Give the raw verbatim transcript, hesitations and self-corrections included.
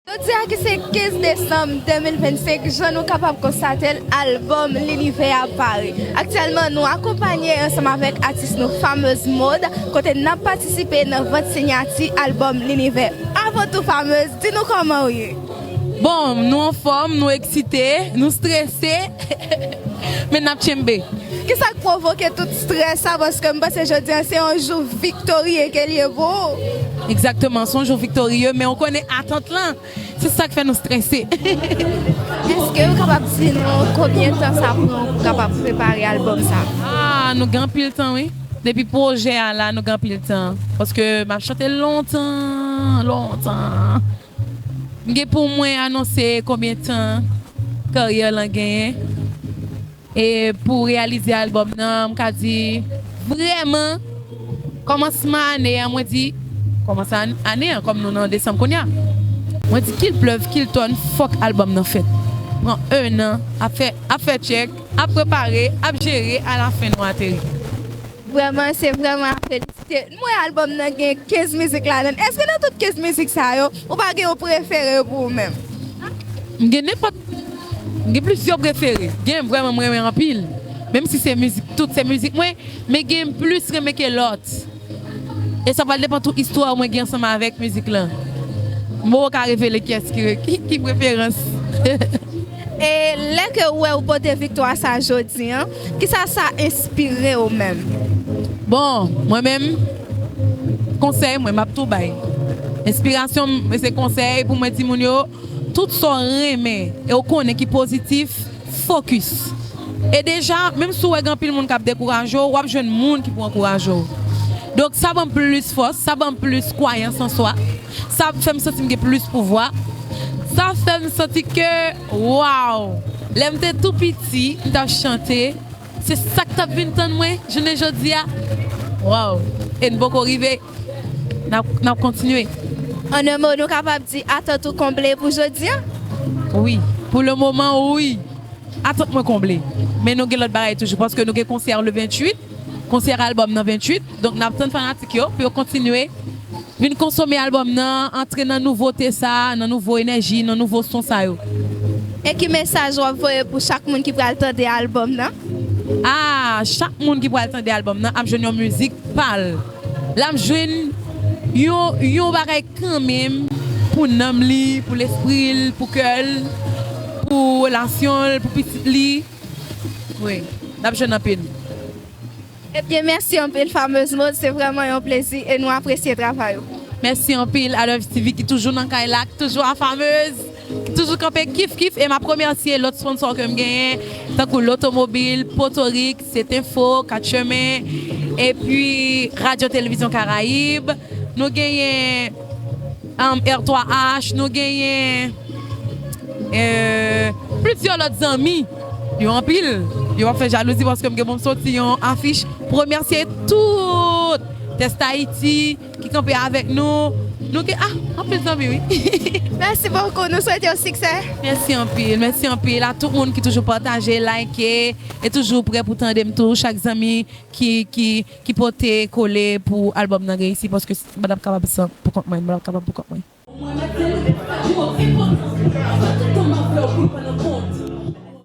Jodi a ki se kenz desanm de mil vennsenk, jan nou kapab konstate l, albòm Linivè a pare. Aktyèlman, nou akonpanye ansanm avèk atis nou Fameuse Mode, kote n ap patisipe nan vant siyati albòm Linivè. Avan tou, Fameuse, di nou kòman w ye? Bon, nou anfòm, nou eksite, nou strese, men n ap tchenbe. Kisa k pwovoke tout strès sa? Paske m panse jodi a se yon jou viktorye ke l ye pou ou. Egzakteman, se yon jou viktorye, men ou konnen atant lan, se sa k fè nou strese. Èske ou kapab di nou konbyen tan sa pran pou kapab prepare albòm sa? Ah, nou gen anpil tan, wi. Depi pwojè a la, nou gen anpil tan. Paske m ap chante lontan, lontan. M gen pou mwen anonse konbyen tan karyè lan genyen. E pou reyalize albòm nan, m ka di vrèman, kòmansman ane a, mwen di, kòmansman ane a, kòm nou nan desanm kounye a, mwen di, kil plèv, kil tòn, fòk albòm nan fèt. Pran en an, ap fè, ap fè tchèk, ap prepare, ap jere, alafen nou ateri. Vrèman, se vrèman a felisite. M wè albòm nan gen kenz mizik ladan l. Èske nan tout kenz mizik sa yo, ou pa gen yon prefere pou ou menm? M gen nenpòt, m gen plizyè prefere. Gen vrèman m renmen anpil. Menm si se mizik, tout se mizik mwen, men gen m plis renmen ke lòt. E sa pral depann tou istwa mwen gen ansanm avèk mizik lan. M poko ka revele kiyès ki, ki, ki preferans. E lè ke ou wè ou pote viktwa sa jodi a, kisa sa enspire ou menm? Bon, mwen menm, konsèy mwen, m ap tou bay. Enspirasyon m, se konsèy pou mwen di moun yo, tout sa w renmen e w konnen ki pozitif, fokis. E deja, menm si w wè gen anpil moun k ap dekouraje w, w ap jwenn moun ki pou ankouraje w. Donk, sa ban m plis fòs, sa ban m plis kwayans an swa. Sa fè m santi m gen plis pouvwa. Sa fè m santi ke, waw! Lè m te tou piti, m t ap chante. Se sa k t ap vin tann mwen, jounen jodi a. Waw! E n poko rive. N ap, n ap kontinye. An un mot, nou kapab di atant ou konble pou jodi a? Wi. Pou le moman, wi. Atant mwen konble. Men nou gen lòt bagay toujou, paske nou gen konsè le venntuit, konsè albòm nan venntuit. Donk, n ap tann fanatik yo pou yo kontinye vin konsome albòm nan, antre nan nouvote sa, nan nouvo enèji, nan nouvo son sa yo. E ki mesaj w ap voye pou chak moun ki pral tande albòm nan? Ah, chak moun ki pral tande albòm nan ap jwenn yon mizik pa l. L ap jwenn yon, yon bagay kanmenm pou nanm li, pou lespri l, pou kè l, pou relasyon l, pou pitit li. Wi, l ap jwenn anpil. Ebyen, mèsi anpil, Fameuse Mode. Se vrèman yon plezi e nou apresye travay ou. Mèsi anpil, Adolphe T V ki toujou nan kay la, ki toujou a Fameuse, ki toujou kanpe kif kif. E m ap remèsye lòt sponsò ke m genyen, tankou Lotomobil, Potorik, Setinfo, Kat Chemen, epi Radyo Televizyon Karayib. Nou genyen, um, R twa H, nou genyen, euh, plizyè lòt zanmi. Yo anpil. Yo p ap fè jalouzi paske m gen pou m soti yon afich pou remèsye tout Test Haïti ki kanpe avèk nou. Nou gen, ah, anpil zanmi, wi. Mèsi bokou. Nou swete w siksè. Mèsi anpil. Mèsi anpil a tout moun ki toujou pataje, like, e toujou prè pou tande m tou. Chak zanmi ki, ki, ki pote kole pou albòm nan reyisi, paske m pa t ap kapab san, pou kont mwen, m pa t ap kapab pou kont mwen.